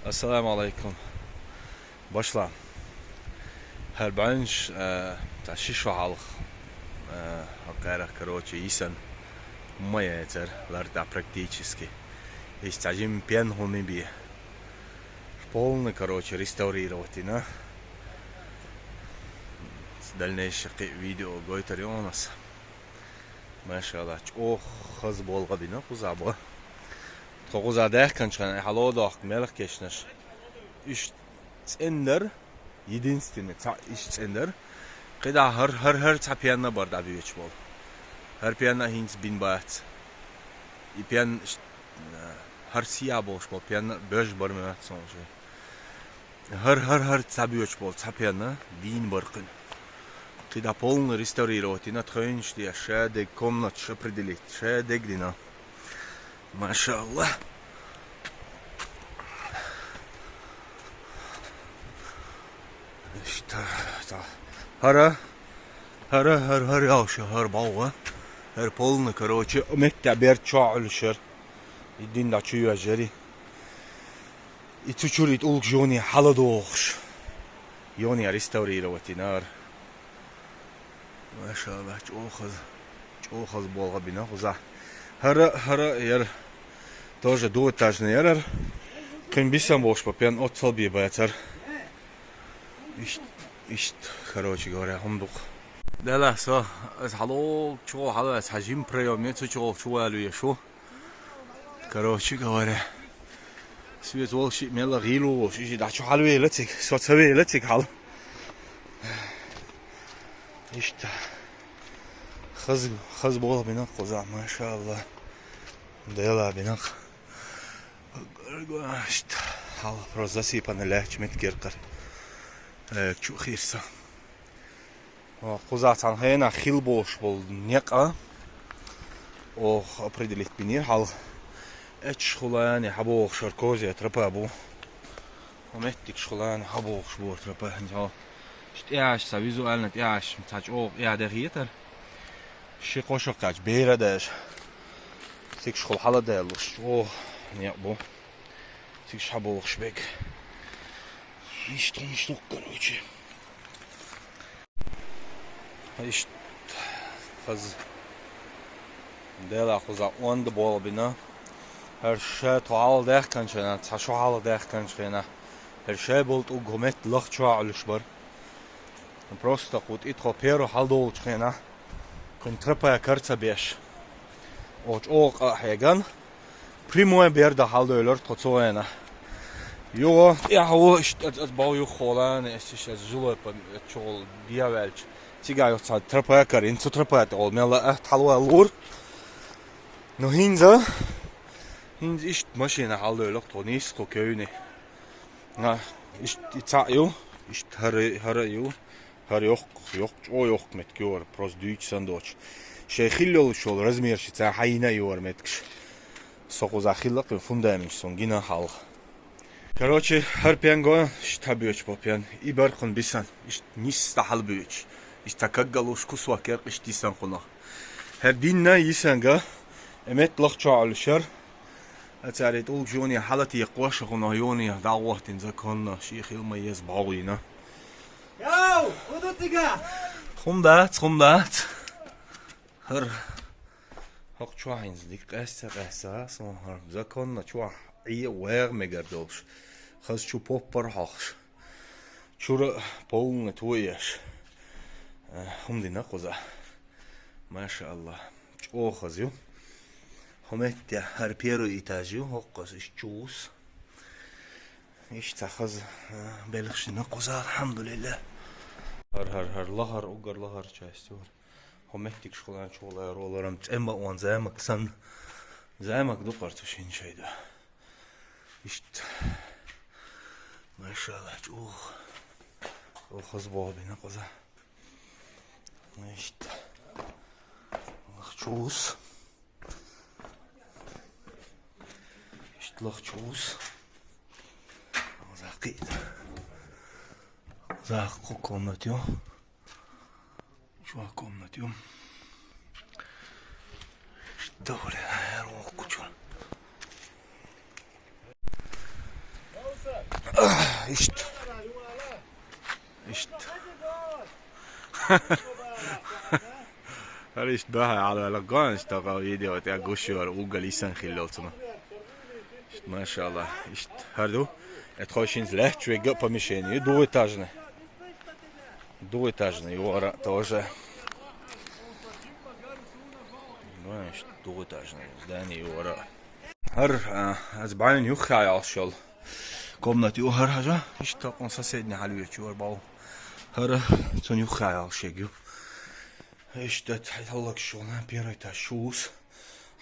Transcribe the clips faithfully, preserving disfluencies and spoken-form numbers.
Ассаламу алейкум. Башла. ХӀара бӀаьнаш, э, цхьа ши шо хьалха, э, хӀокхарах, короче, йисана ма яцара, лар тӀа практически. Иштта цхьа жима пен хӀума бе. Полный, короче, реставрировать йина. Дальнейший кхы видео гойтар йонас. Машалла, чӀоагӀа хаза болга бина кхуза бо. Тхо кхуза даьхканчхьана, хьало дохк мелх кешнаш. Иш цӀендар, единственный, цхьа иш цӀендар. Кхида хӀар, хӀар, хӀар цхьа пенна бар дӀабоьдуш бол. ХӀар пенна хӀинца бин бац. И пен ш-, хӀар сия болуш бол пенна беш бар ма вац сон уже. ХӀар, хӀар, хӀар цхьа боьдуш бол цхьа пенна дийна бар кхин. Кхида полный реставрировать йина, тхоьнаш де, ша дег комнаташ определить, ша дег дина. Машалла. Иштта, та. ХӀара, хӀара, хӀара, хӀара ялша, хӀара бауа. ХӀара полный, короче, метта берд чоӀулшар. И дин да чу йожари. И цу чури тӀулг жони хьала дохуш. Йони реставрировать йинар. Машалла, чӀоагӀа хаза, чӀоагӀа хаза болга бина кхуза. ХӀара, хӀара яр тоже двухэтажный ярар. Кхин бисан болуш по пен оццал бе бацар. Ишт, ишт, короче говоря, хӀума дукха. Дела со, ас хьало чу хьала ас хьажим приём, цу чу чу валу ешу. Короче говоря, свет волчи мелла гӀийла волуш, иши дӀа чу хьалвела циг, со ца вела циг хьал. Иштта. Хаз, хаз бола бинах кхуза, машалла. Дела бинах. Иштта. Хьал просто засыпана лаьч мет геркар. Э, чу хирса. О, кхуза цхьана хенахь хила болуш болу некъа, оха определить бинера хьалха. Эчаш хулани хьабохуш хӀара козя тропа бу. Хьо меттигаш хулани хьабохуш бора тропа. Хьо тӀехьаш ца визуально тӀехьаш ца чӀогӀа тӀехьа дехьетара. Ши кхо шо кхаьчча бера деш. Цигаш хула хьала даьллуш чӀогӀа некъ бу. Цигаш хьабохуш бег. Иштта хӀумаш ду, короче. Иштта хаза. Дела кхуза онда болу бина. ХӀара ша тхо хьалха даьхканчу хенахь, цхьа шо хьалха даьхканчу хенахь, хӀара шай болу тӀулг хӀу метта лаха чохь Ӏуьллуш бара. Просто кху тӀе тхо перо хьалдолучу хенахь, кхуьнан тропа кара ца беш. Оцу чӀогӀа къа а хьеган, прямой берда хьалдевлира тхо цу хенахь. Юха тӀаьхьо иштта аса, аса бов юха холани, аса иштта аса жилой пан, аса чугӀул дехьаваьлча. Цигахь йоцу цхьа тропа карийна, цу тропа тӀе олу мелла а тхьалваллура. Ну хӀинца, хӀинца иштта машина хьалдевлира тхо нийсса кху кевне. На, иштта и цхьаъ ю, иштта хӀара, хӀара а ю. ХӀара йоккха, йоккха, чӀогӀа йоккха меттиг ю хӀара, просто дуьйцуш санна доцуш. Шайн хилла йолуш йолу размершца хьайна а ю хӀара меттигаш. Со кхузахь хилла кхин фундаменташ суна гина хьалха. Короче, хӀара пен го, иштта хьабоьдуш бо пен. И бара кхунна бисан, иштта нийсса хьалабоьдуш. Иштта цхьа каггалуш кусок кӀеркъа иштта йисан кхунах. ХӀара динна йисанга, и метта лаха чохь Ӏуьллуш яра. Ацари тӀулг жоне хьала текхош а кхунах, йоне дӀагӀоттина законно, шен хила ма еза бӀогӀийна. Яу, хӀун ду цига? ХӀума дац, хӀума дац. ХӀара хӀокху чохь хӀинца дика къаьсса, къаьсса, сон хӀара законно чохь Ӏе вагӀа мегар долуш. Хаза чу поппар хьокхуш. Чура полный тоеш. Э, хӀума дина кхуза. Маша Аллах. ЧӀогӀа хаза ю. ХӀу метте хӀара первый этаж ю, хӀокхуза иштта чу вус. Иштта хаза, а, белхаш дина кхуза, алхьамдулиллах. ХӀара, хӀара, хӀара лахара, уггар лахара часть вара. ХӀу меттигаш хулан чугӀулара валарам цӀе ма ван замок санна. Замок ду кхар цу шин шайда. Иштта. Машалла, чӀогӀа. ЧӀогӀа хаза боху бина кхуза. Иштта. Лахчу вус. Иштта лахчу вус. Закъи. Закъи кху комнат ю. Чула комнат ю. Иштта вари, хӀара воккху чула. Иштта. Иштта. ХӀара иштта баха Ӏалваьлла гонаш тӀаккха видео тӀа гуш йора угол исан хиллал цунна. Иштта, машалла. Иштта хӀара ду. Это хой шинз легче вега помещение. Двухэтажный. Двухэтажный юара тоже. Ну, иштта двухэтажный здание юара. ХӀара, а, аз бӀаьвна юххе яьлча йола комната ю хӀара хьажа. Иштта тӀаккха соседний хьалвеча юара бал. ХӀара цунна юххе яьлча ю. Иштта цхьа хӀаллакш йола, первый этаж шуса.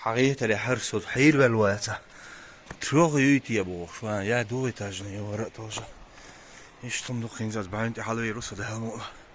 ХьагӀетаре хӀара со хьийрвелла ваца. Трёх юй те бохуш, ва, я двухэтажный юара тоже. Иштта хӀума ду хӀинца аз бӀаьвна тӀа хьалвийр ву со, Дала мукъ лахь.